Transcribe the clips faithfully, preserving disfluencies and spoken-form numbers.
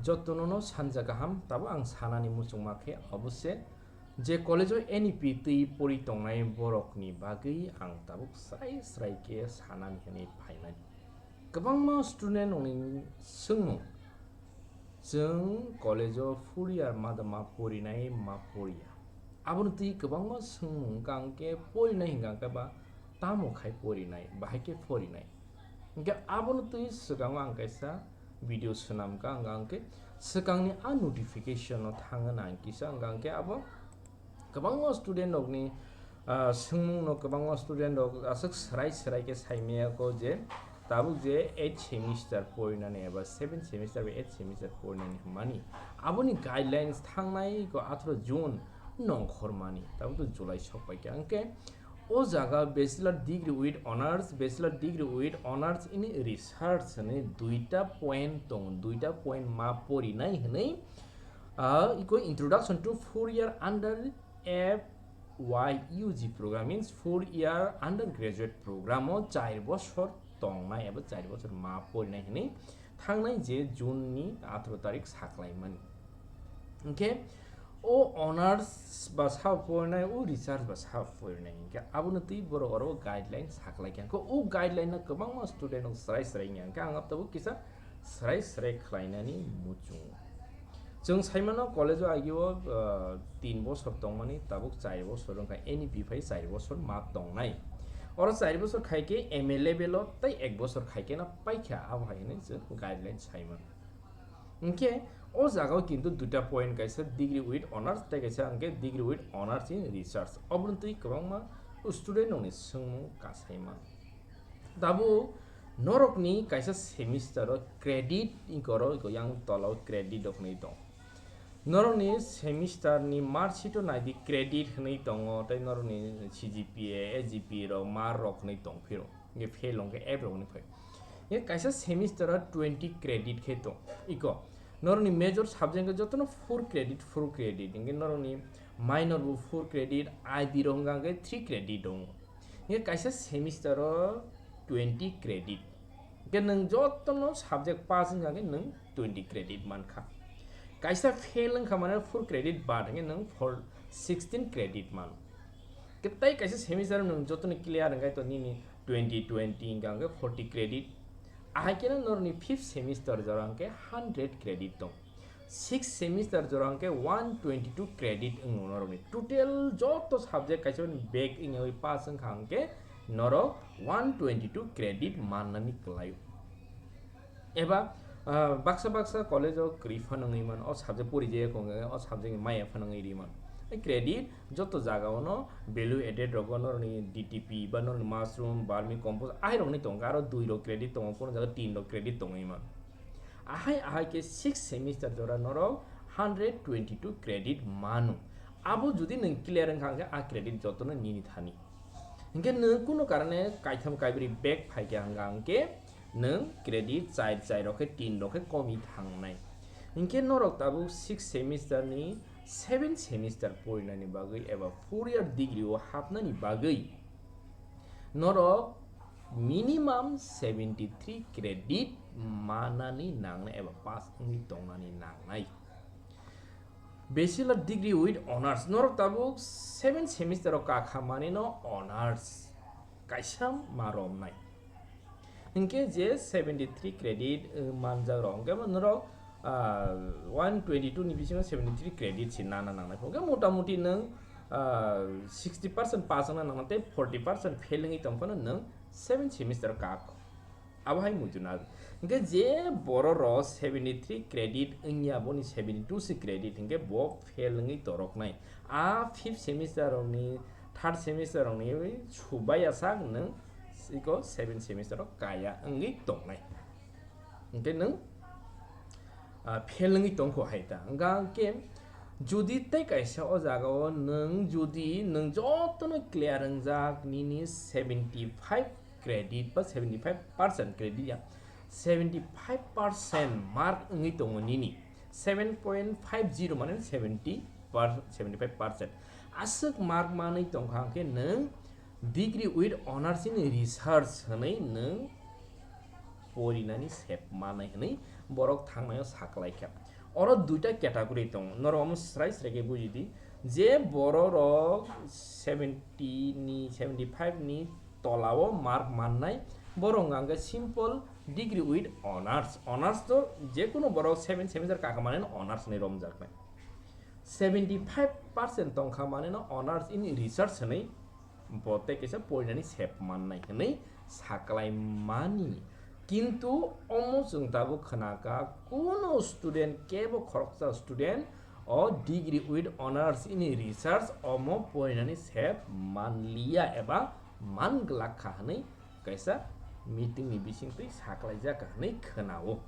Jotono no sanja kaham, tabuk ang sanani muchungma khe obo se je college o N E P twi pori tongnai borokni bagwi ang tabuk srai srai khe sanani hwnwi phaimani. Kwbangma student rokni swngmung, chwng college o four year ma da ma porinai ma poriya? Aboni twi kwbangma swngmung wngkha, hwnkhe porinai hwnkha khe ba tamo khai porinai, bahai khe porinai? Hwnkhe abono twi swkango ang kaisa video swnamkha, ang, ang khe swkangni a notification no thangna ang kisa, ang, ang khe abo kwbangma student rokni, ah, swngmung no kwbangma student rok aswk swrai swrai khe saimaya kho je tabuk je eight semester porinani eba seven semester ba eight semester porinani hwnmani, aboni guidelines thangnai kho atharo June nongkhormani, tabuk to July sok pai khe, hwnkhe o jaga Bachelor Degree with Honours, Bachelor Degree with Honours in Research hwnwi duita point tongo, duita point ma porinai hwnwi, ah, iko Introduction to Four Year Under F Y U G Program, means four year undergraduate program o char bosor tongnai eba char bosor ma porinai hwnwi thangnai je June ni atharo tarik saklaimani. Hwnkhe o honours ba sao porinai, o research ba sao porinai, hwnkhe abono twi borok oro guideline saklaikha. Hwnkhe o guideline no kwbangma student rok swrai swrai wngya, hwnkhe ang abo tabuk kisa swrai swrai khlainani muchungo. Chwng saimano college o agio, ah, tin bosor tongmani, tabuk char bosor wngkha, N E P phai char bosor ma tongnai. Oro char bosor khai khe M A level o tei ek bosor khai khe no paikha, abo hai hwnwi chwng guideline saimano. Hwnkhe o jaga o kintu duita point, kaisa Degree with Honours tei kaisa hwnkhe Degree with Honours in Research. Obono twi kwbangma student rokni swngmung kasaima. Tabuk norokni kaisa semester o credit, iko oro iko yang tola o credit rok hwnwi tong. Norokni semester ni mark sheet o naidi, credit hwnwi tongo, tei norokni C G P A, S G P A rok, mark rok hwnwi tong phiro. Hwnkhe fail hwnkhe F rok hwnwi phai. Hwnkhe kaisa semester o twenty credit khe tong. Iko norokni major subject hwnkhe jotono four credit, four credit. Hwnkhe norokni minor bo four credit, I B rok hwnkha hwnkhe three credit tongo. Hwnkhe kaisa semester o twenty credit. Hwnkhe nwng jotono subject pass wngkha khe nwng twenty credit mankha. Kaisa fail wngkha mane four credit bad hwnkhe nwng four, sixteen credit mano. Hwnkhe tei kaisa semester nwng jotono clear wngkha to nini twenty twenty wngkha hwnkhe forty credit. Ahai kheno norokni fifth semester jora hwnkhe hundred credit tong. Sixth semester jora hwnkhe one twenty two credit wngo norokni. Total joto subject kaisa mani back wngyawi pass wngkha hwnkhe norok one twenty two credit mannani kwlaio. Eba, ah, baksa baksa college o kwrwi phano wngwi mano, o subject porijak wngkha, o subject maya phano wngwi rwi mano. Tei credit joto jaga ono value added rogo norokni D T P ba norokni mushroom, vermicompost ahai rokni tongkha, aro dui rok credit tongo, kono jaga tin rok credit tongwi mano. Ahai ahai khe sixth semester jora norok hundred twenty two credit mano. Abo jodi nwng clear wngkha hwnkhe a credit jotono nini thani. Hwnkhe nwng kuno karone kaitham kaibrwi back phaikha hwnkha hwnkhe nwng credit char, char rok khe tin rok khe komwi thangnai. Hwnkhe norok tabuk sixth semester ni seventh semester porinani bagwi eba four year degree o hapnani bagwi norok minimum seventy three credit manani nangnai eba pass wngwi tongnani nangnai. Bachelor degree with honours, norok tabuk seventh semester o kakha manino honours kaisa ma romnai. Hwnkhe je seventy three credit, uh, manjak rok, hwnkhe bo norok, ah, one twenty two ni bisingo seventy three credit se nana nangnai. Hwnkhe mota moti nwng, ah, sixty percent pass wngna nangnai tei forty percent fail wngwi tong phano nwng seventh semester o kak. Abo hai muitu na. Hwnkhe je borok rok seventy three credit wngya, boni seventy two se credit, hwnkhe bo fail wngwi toroknai. A fifth semester rokni, third semester rokni subaiya sak nwng iko seventh semester o kaya wngwi tongnai. Hwnkhe nwng, ah, fail wngwi tongkho hai ta. Hwnkha hwnkhe jodi tei kaisa o jaga o nwng jodi nwng jotono clear wngjak, nini seventy five credit ba seventy five percent credit ya, seventy five percent mark wngwi tongo nini, seven point five zero mane seventy per, seventy five percent. Aswk mark manwi tongkha hwnkhe nwng degree with honours in research hwnwi nwng porinani sep manai hwnwi borok thangnaio saklaikha. Oro duita category tongo, norok omo srai srai khe buji di, je bororok seventy ni, seventy five ni tolao mark mannai, borok hwnkha khe simple degree with honors. Honors to jekunu borok seven semester kakha manwi honors hinwi romjaknai. Seventy five percent tongkha manwi no honors in research hinwi bo tei kaisa porinani sep mannai hinwi saklai mani. Kintu omo chwng tabuk khwnakha, kuno student, kebo khoroksa student o degree with honors in research omo porinani sep manliya eba manglak kha hinwi kaisa meeting ni bisingtwi saklaijak hinwi khwnao.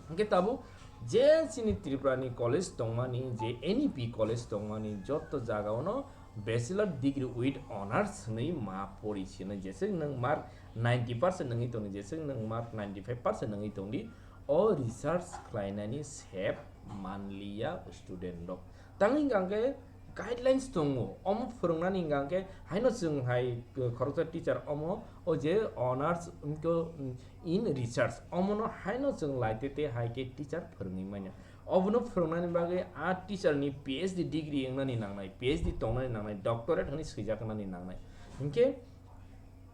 Hingke tabuk je chini Tripura ni college tongmani, je N E P college tongmani, joto jaga ono bachelor degree with honors hinwi ma pori sinai. Jeswk nwng mark ninety percent nangwi tongdi, jeswk nwng mark ninety five percent nangwi tongdi, o research khlainani sep manliya student rok. Tangwi hingka hingke guidelines tongo, omo phwrwngnani hingka hingke haino chwng hai, uh, khoroksa teacher omo, o je honors, um, ko, um, in research, omono haino chwng laite te hai khe teacher phwrwngwi manya. Obono phwrwngnani bagwi a teacher ni P H D degree wngnani nangnai, P H D tongnani nangnai, doctorate hwnwi swijak wngnani nangnai. Hinkhe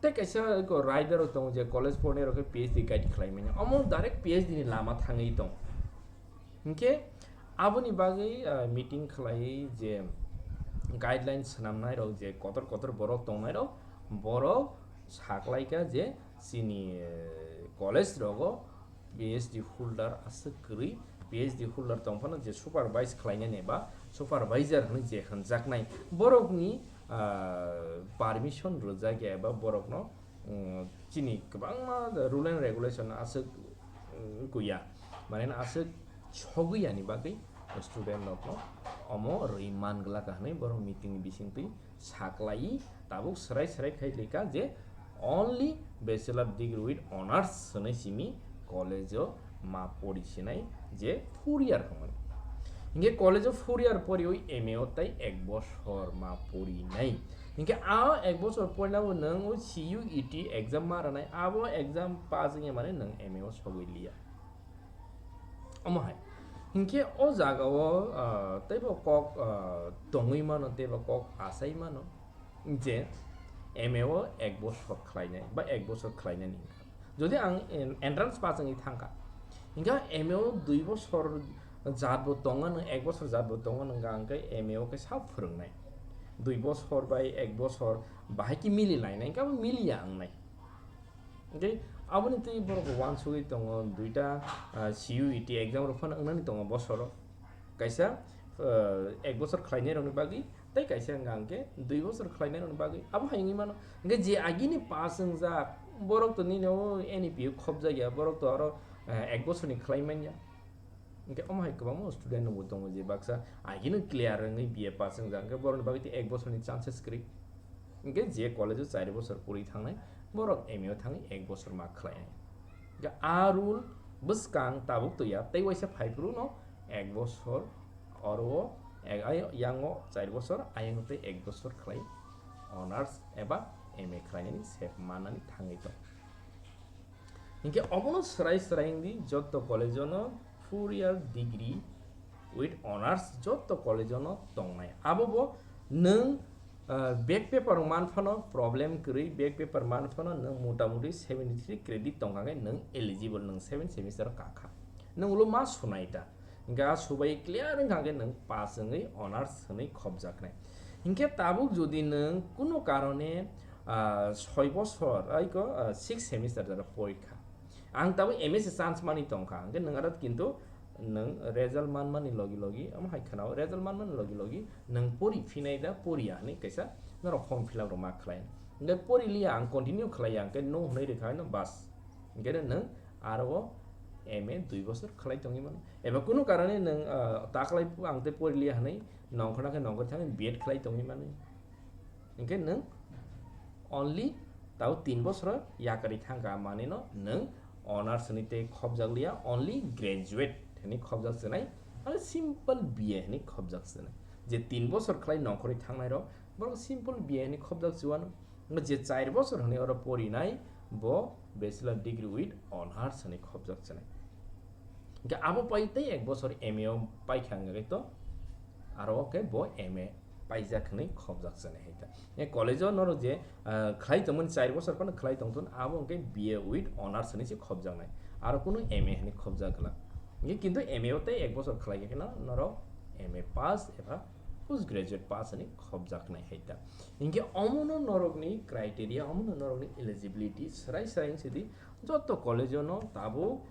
tei kaisa ko rider rok tongo je college pornai rok khe P H D guide khlai manya. Omo direct P H D ni lama thangwi tong. Hinkhe aboni bagwi, ah, meeting khlaiwi je guidelines swnamnai rok, je kotor kotor borok tongnai rok, borok saklaikha je chini, eh, college rogo P H D holder aswk kwrwi, P H D holder tongphano je supervise khlainani ba supervisor hwnwi je hwnjaknai borokni, ah, permission rwjakya eba borokno, mm, chini kwbangma rule and regulation aswk, mm, kuya, mane aswk sogwi yani bagwi student rokno omo rwi man glak hwnwi borok meeting ni bisingtwi saklai tabuk srai srai khai lika je only bachelor degree with honors hwnwi simi college o ma pori sinai je four year hwnwi. Hinkhe college o four year poriwi M A o tai ek bosor ma pori nai. Hinkhe a ek bosor porina bo nwng o C U E T exam ma rwnai, abo exam pass wngya mane nwng M A o sogwi liya. Omo hai. Hinkhe o jaga o, ah, teibo kok, ah, tongwi mano, teibo kok asai mano. Je M A o ek bosor khlainai ba ek bosor khlainani wngkha. Jodi ang en-, entrance pass wngwi thangkha, hinkhe M A o dui bosor jat bo tongmano, ek bosor jat bo tongmano, hwnkha hwnkhe M A o khe sa phwrwngnai. Dui bosor bai ek bosor bahai khe mili lainai, hinkhe abo miliya wngnai. Hinkhe aboni twi borok uansugwi tongo duita, ah, C U E T exam rok phano wngnani tongo bosoro. Kaisa, ah, ek bosor khlainai rokni bagwi tei kaisa wngkha hwnkhe dui bosor khlainai rokni bagwi. Abo hai wngwi mano. Hinkhe je agini pass wngjak, borok to nini o N E P o khopjak ya, borok to aro, ah, ek bosorni khlai manya. Hinkhe omo hai kwbangma student rokbo tongo je baksa agini clear wngwi B A pass wngjak, hinkhe borokni bagwi tei ek bosorni chances kwrwi. Hinkhe je college o char bosor pori thangnai, borok M A o thangwi ek bosor ma khlainai. Hinkhe a rule bwskang tabuk to ya, tei waisa phai phuru no ek bosor, oro o ek, ay-, yango char bosor, ayango tei ek bosor khlai honors eba M A khlainani sep manani thangwi tong. Hinkhe obono srai srai wngdi, jotto college-o no four year degree with honors jotto college-o no tongnai. Abo bo nwng, ah, back paper man phano problem kwrwi, back paper man phano nwng mota moti seventy three credit tongkha khe nwng eligible, nwng seven semester o kakha. Nwng ulo ma sunai ta. Hinkhe a subai clear wngkha khe nwng pass wngwi honors hwnwi khopjaknai. Hinkhe tabuk jodi nwng kunu karone, ah, soi bosor, aiko, ah, six semester jora porikha. Ang tabuk M S chance mani tongkha, hinkhe nwng aro kintu nwng result manmani logi logi, omo hai khwnao, result manmani logi logi nwng pori phinai da, poriya hwnwi kaisa norok form fill up rok ma khlai. Hinkhe pori liya, ang continue khlaiya, hinkhe no hwnwi rwkha no bas. Hinkhe nwng aro o M A dui bosor khlai tongwi mano. Eba kunu karone nwng, ah, ta khlai ang tei pori liya hwnwi nongkhorna khe nongkhor thangwi B Ed khlai tongwi mano. Hinkhe nwng only tao tin bosor yakarwi thangkha manwi no nwng honors hwnwi tei khopjak liya, only graduate hwnwi khopjak swnai, aro simple B A hwnwi khopjak swnai. Je tin bosor khlai nongkhorwi thangnai rok, borok simple B A hwnwi khopjak chuwano. Je char bosor hwnwi oro porinai, bo bachelor degree with honors hwnwi khopjak swnai. Hingke abo pai tei ek bosor M A o paikha hingke to aro o khe bo M A paijak hinwi khobjak chani hai ta. E college o norok je, ah, khlai tongmani char bosor phano khlai tongthun, abo hingke B A with honors hinwi se khobjaknai. Aro kunu M A hinwi khobjak glak. Hingke kintu M A o tei ek bosor khlai khe no norok M A pass eba post graduate pass hinwi khobjaknai hai ta. Hingke omono norokni criteria, omono norokni eligibility srai srai wng sidi joto college o no tabuk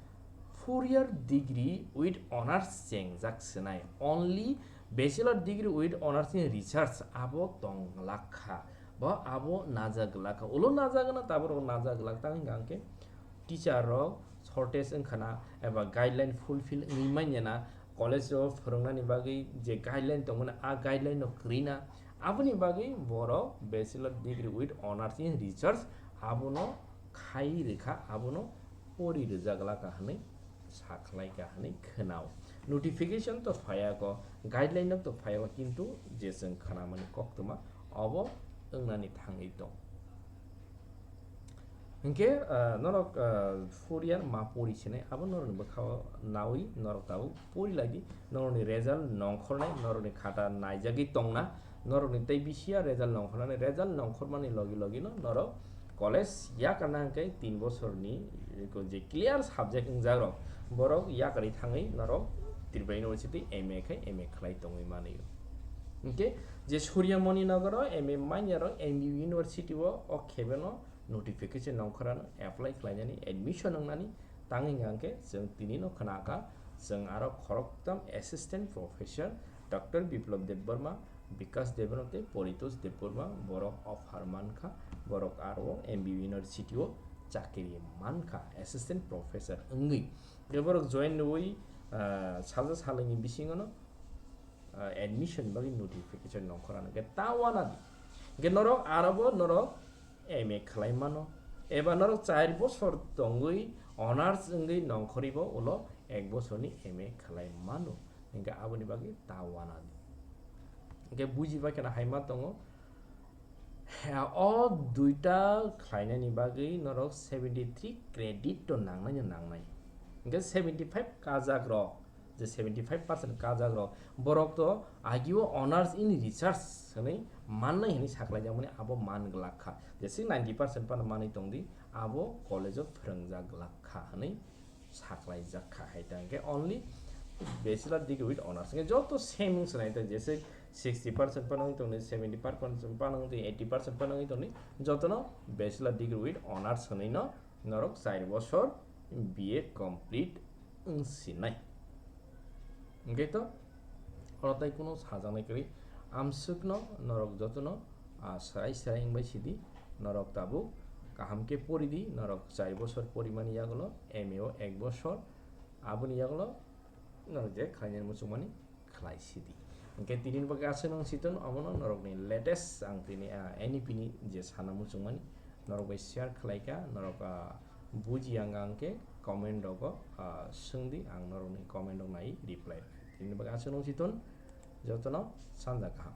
four year degree with honors chengjak sinai, only bachelor degree with honors in research abo tong lakha, bo abo najak lakha, ulo najak na tabuk rok najak lak tang hingka hingke teacher rok shortage wngkha na eba guideline fulfill wngwi manya na, college o phwrwngnani bagwi je guideline tongmani a guideline no kwrwi na, aboni bagwi borok bachelor degree with honors in research abono khai rwkha, abono pori rwjak laka hinwi sakhlaika hinwi khwnao. Notification to phaiya ko, guideline no to phaiya ko, kintu je chwng khwnamani koktwma obo wngnani thangwi tong. Hinkhe, ah, norok, ah, four year ma pori sinai, abo norokni bwkhao nawi norok tabuk pori lai di, norokni result nongkhornai, norokni khata naijagwi tongna, norokni tei bisi ya result nongkhornani, result nongkhormani logi logi no norok college yakarna hwnkhe tin bosorni je clear subject wngjak rok, borok yakarwi thangwi norok Tripura University M A khai M A khlai tongwi manwi. Hinkhe je Surya Moni Nagar o M A manya rok M B University o o khebeno notification nongkhorano apply khlainani admission wngnani tangwi hwnkhe chwng tini no khwnakha, chwng aro khoroktham assistant professor Doctor Biplab Debbarma, Bikash Debbarma tei Paritosh Debbarma borok offer mankha, borok aro M B University o chakiri mankha assistant professor wngwi. Tei borok join rwui, ah, salsa salnwini bisingono, ah, admission bagwi notification nongkhorano hwnkhe ta wanadi. Hwnkhe norok arobo norok M A khlai mano, eba norok char bosor tongwi honors wngwi nongkhoribo ulo ek bosorni M A khlai mano, hwnkhe aboni bagwi ta wanadi. Hwnkhe bujibai kheno hai ma tongo, ha, o duita khlainani bagwi norok seventy three credit to nangnai no nangnai, hwnkhe seventy five kajak rok, je seventy five percent kajak rok, borok to agio honors in research hinwi mannai hinwi saklaijakmani abo man glak kha. Jese ninety percent phano manwi tongdi, abo college o phwrwngjak glak kha hinwi saklaijak kha hai ta. Hwnkhe only bachelor degree with honors. Hwnkhe joto same wng swnai ta, jese sixty percent phano wng tongdi, seventy percent phano wng tongdi, eighty percent phano wng tongdi, jotono bachelor degree with honors hinwi no norok char bosor B A complete wng sinai. Hwnkhe to oro tai kunu sajaknai kwrwi. Amswkno norok jotono, ah, srai srai wngbai sidi. Norok tabuk kaham khe pori di. Norok char bosor porimani yagulo M A o ek bosor. Aboni yagulo norok je khlainani muchungmani khlai sidi. Hwnkhe tini bagwi aswk nung siton omono norokni latest ang tini, ah, N E P ni je sana muchungmani norok bai share khlaikha. Norok, ah, buji ang hwnkhe comment rogo, ah, swngdi, ang norokni comment rok nai reply. Tini bagwi aswk nung siton, jotono sanja kaham.